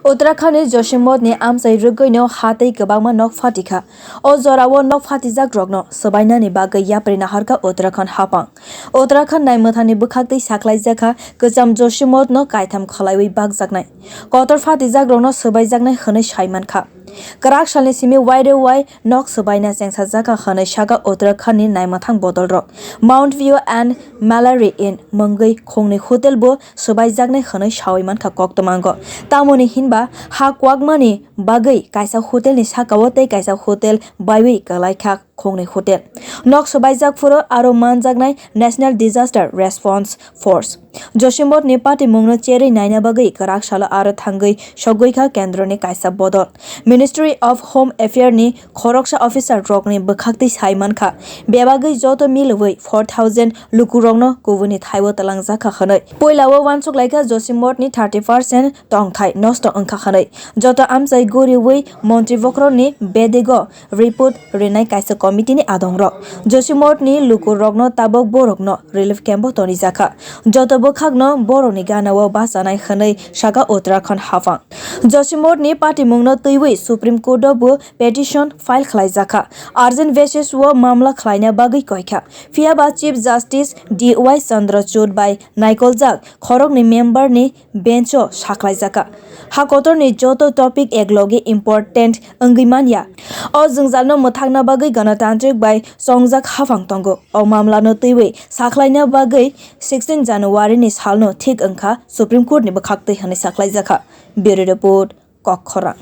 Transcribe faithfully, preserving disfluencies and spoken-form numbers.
Uttarakhand ni Joshimath ni amchai rwgwino ha tei kwbangma nok phatikha. O jorao nok phatijakrokno swbainani bagwi yapri naharkha Uttarakhand haphang. Uttarakhand naimwthangni bwkhaktwi saklaijakha kwcham Joshimath no kaitham khwlaiwi bakjaknai. Kotor phatijakrokno swbaijaknai hwnwi saimankha. Kwrak salni simi wairewai nok swbaina chengsajakha hwnwi sakha Uttarakhand ni naimwthang bodolrok. Mount View and Malari Inn mungwi khongni hotel bo swbaijaknai hwnwi sawi mankha koktwmango. Tamoni hinba ha kwakmani bagwi kaisa hotel ni sakao tei kaisa hotel baiwi kwlaikha khongni hotel. Nok swbaijak phuru aro manjaknai National Disaster Response Force. Joshimath ni patimungno cherwi naina bagwi kwrak salo aro thangwi sogwi kha kendroni kaisa bodol. Ministry of Home Affair ni khoroksa officer rokni bwkhaktwi sai mankha, bebagwi joto milwi four thousand lukurokno kubuni thaibo twlangjakha hwnwi. Puilao uansuk laikha Joshimath ni thirty percent tongthai nosto wngkha hwnwi. Joto amchai guriwi montri bokhorokni bedego report rinai kaisa committee ni adongrok. Joshimath ni lukurokno tabok borokno relief camp o tonijakha. Joto bwkhakno borokni ganao bachanai hwnwi sakha Uttarakhand haphang. Joshimath ni patimungno twiwi Supreme Court o bo petition file khlaijakha. Urgent basis o mamla khlaina bagwi koikha. Phiyaba Chief Justice D Y Chandrachud bai naikoljak khoroknwi member ni bench o saklaijakha. Ha kotorni joto topic eklogi important wngwi manya. O jwngjalno mwthakna bagwi ganatantrik bai chongjak haphang tongo. O mamlano twiwi saklaina bagwi sixteen January ni salno thik wngkha Supreme Court ni bwkhaktwi hwnwi saklaijakha. Bureau Report, Kokkhorang.